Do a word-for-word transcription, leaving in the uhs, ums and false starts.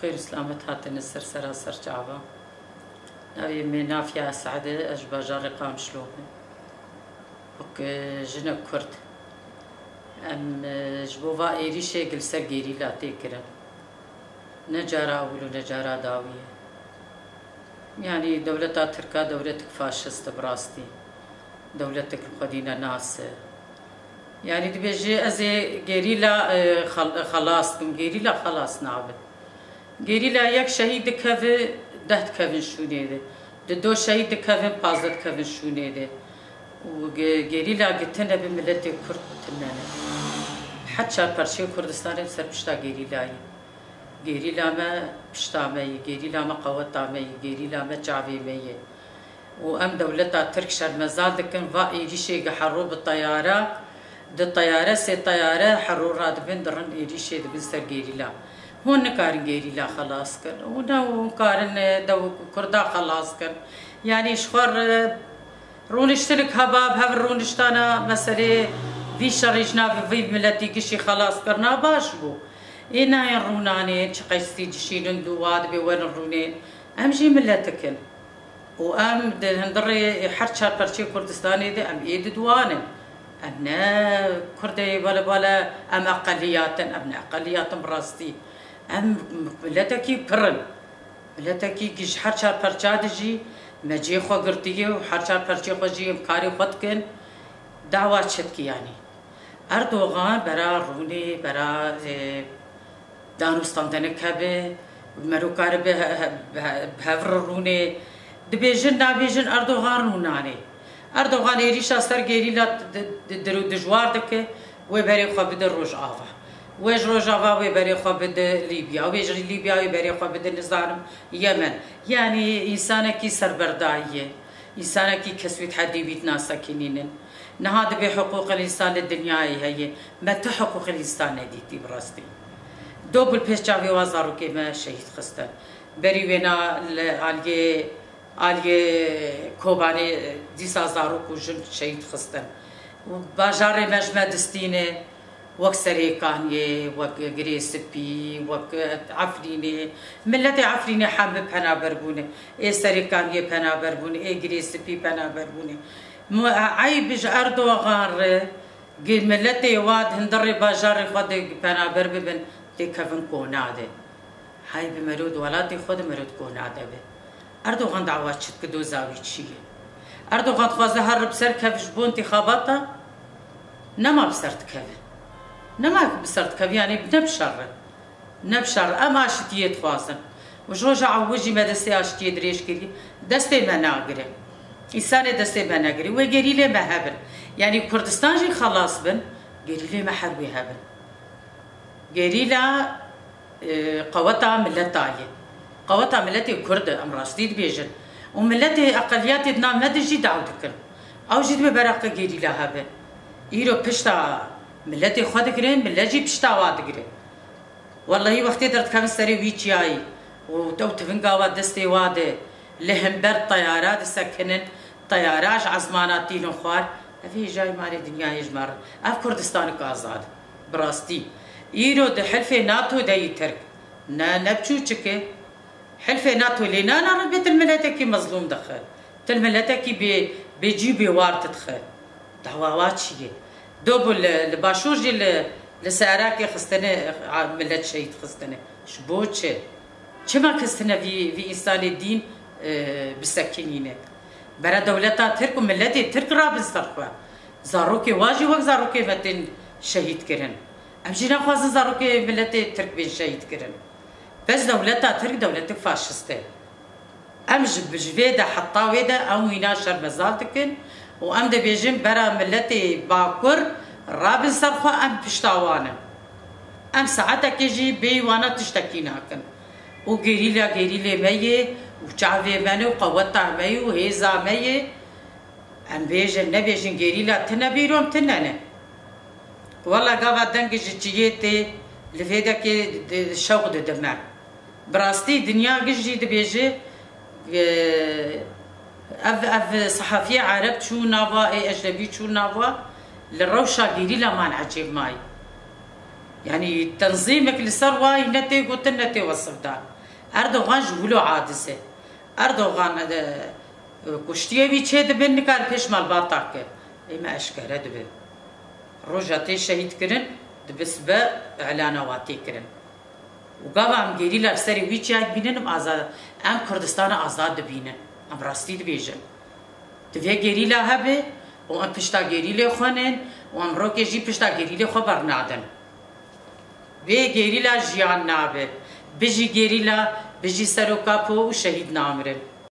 Xêr û selamet hatine ser sera ser çava. Navê min Nafiya Esad e, ez ji bajarê Qamişlo me. Wek, e, jinek Kurd, em, e, ji bo va êrîşê li ser gerîla tê kirin. Ne cara ewil û ne cara dawî ye. Yanî dewleta Tirk a dewletek faşist e bi rastî. Dewletek li xwedî ne nas e. Yanî dibêje ez ê gerîla, e, xel-, xelas kim. Gerîla xelas nabe. Gerîla yek şehîd dikeve, deh dikevin şûnê de. Di do şehîd dikevin, pazdeh dikevin şûnê de. Û ge-, gerîla gi tune bi miletê Kurd tune ne. Her çar perçeyê Kurdistanê ser pişta gerîla ye. Gerîla me pişta me ye, gerîla me qeweta me ye, gerîla me çavê me ye. Û em dewleta Tirk şermezar dikin, va êrîşê gi hero bi teyare, di teyare sê teyare hero radibin, dirin êrîşê dibin ser gerîla. Hûn nikarin gerîla xelas kin. Û ne hûn karin, e, dew Kurda xelas kin. Yanî ji xwe re rûniştinik heba, bi hev rûniştana meselê vî şerî ji nav vî miletî gişî xelas kirina baş bû. Ê nayên rûnanê, çi qeystî dişînin dû wa dibê werin rûnê. Em jî miletik in. Û em di hundirê her çar perçeyê Kurdistanê de em ê di duwan in. Em ne Kurdê bale bale, em eqeliyat in, em ne eqeliyat in bi rastî. Em miletekî pir in. Miletekî ji her çar perça de jî me cihê xwe girtiye û her çar perçeyê xwe jî em karê xwe dikin. Dawa çi dikî yanî? Erdogan bera rûnê, bera, e, danûstandinê keve, mero karibe he-, he-, he-, bi hev re rûnê. Dibêjin, nabêjin, Erdogan rûnanê. Erdogan êrîşa ser gerîla di-, di-, dir û dijwar dike, wê berê xwe bide Rojava. Wê ji Rojava wê berê xwe bide Lîbya. Wê ji Lîbya wê berê xwe bide, nizanim, Yemen. Yanî însanekî serberdayî ye. Însanekî kes wî di hedê wî di nasekinînin. Niha dibê hiqûqil însan li dinyayê heye. Me tu hiqûqil însan nedîtî bi rastî. Dobul pêş çavê wa zarokê me şehîd xistin. Berî wêna li aliyê, aliyê Kobanê dîsa zarok û jin şehîd xistin. Bajarê me ji me distîne. Wek Serêkaniyê, wek Girê Spî, wek Efrînê. Miletê Efrînê hemî penaber bûne. Ê Serêkaniyê penaber bûne, ê Girê Spî penaber bûne. Mu-, eyb ji Erdogan re gi miletê wa di hundirê bajarê xwe de penaber bibin, tê kevin kona de. Hay bi mero di welatê xwe de mero di kona de be. Erdogan dawa çi dike, doza wî çi ye? Erdogan dixwaze her bi ser keve ji bo întîxabata? Nema bi ser dikeve. Nema bi ser dikeve, yanî ne bi şer re. Ne bi şer re. Em aşitiyê dixwazin. Û ji roja ewil jî me destê aşitiyê dirêj kiriye. Destê me nagire. Însanê destê me negire. Wê gerîlê me hebin. Yanî Kurdistan jî xelas bin, gerîlê me her wê hebin. Gerîla, e, qeweta mileta ye. Qeweta miletê Kurd e, em rastî dibêjin. Û miletê eqeliyatê di nav me de jî daw dikin. Ew jî dibê beraqa gerîla hebe. Îro pişta miletê xwe digire, milet jî pişta wa digire. Wellahî wextê derdikevin serê wî çiyayî û ew tivinga wa destê wa de li hember teyara disekinin, teyara ji ezmana tînin xwar, ev hêjayî malê dinyayê ji me re. Ev Kurdistanik azad. Bi rastî. Îro di hilfê nato de yî Tirk. Ne, ne biçûçik e. Hilfê nato lê nane re bê til miletekî mezlûm dixe. Til miletekî bê, bê cî bê war didixe. Dawa wa çi ye? Dobu li, li başûr jî li, li Serakê xistine, a, milet şehîd xistine. Ji bo çi? Çima xistine vî, vî însanê dîn, e, bisekinîne? Bera dewleta Tirk û miletê Tirk rabin ser xwe. Zarokê wa jî wek zarokê me tên şehîd kirin. Em jî naxwazin zarokê miletê Tirk bên şehîd kirin. Bes dewleta Tirk dewletek faşist e. Em ji, ji vê de heta wê de em wîna şermezar dikin û em dibêjin bera miletê Bakur rabin ser xwe, em pişta wan in. Em saetekê jî bêyî wana tiştekî nakin. Û gerîla gerîlê me yê û çavê me ne û qeweta me yê û hêza me yê. Em bêjin, nebêjin gerîla tune bî, îro em tune ne. Wela gava deng ji çiyê tê, li vê dekê di, şewq didime. Bi rastî dinya giş jî dibêje, e, ev, ev sehafiyê ereb çû nava, ê ecnebî çû nava, li rewşa gerîla man ecêb mayî. Yanî tenzîmek li ser wayî ne tê gotin ne tê wesifdan. Erdogan ji wilo aciz e. Erdogan e, kuştiyê wî çê dibin, nikare pêş malbata ke. Ê me eşkere dibe. Roja tê şehîd kirin, dibe sibe îlana wa tê kirin. Û gava em gerîla li serê wî çiya dibînin, em azad, em Kurdistana azad dibînin. Em rastî dibêjin. Divê gerîla hebe û em pişta gerîlê xwe nên û em rokê jî pişta gerîlê xwe bernadin. Bê gerîla jiyan nabe. Bijî gerîla, bijî Serok Apo û şehîd namirin.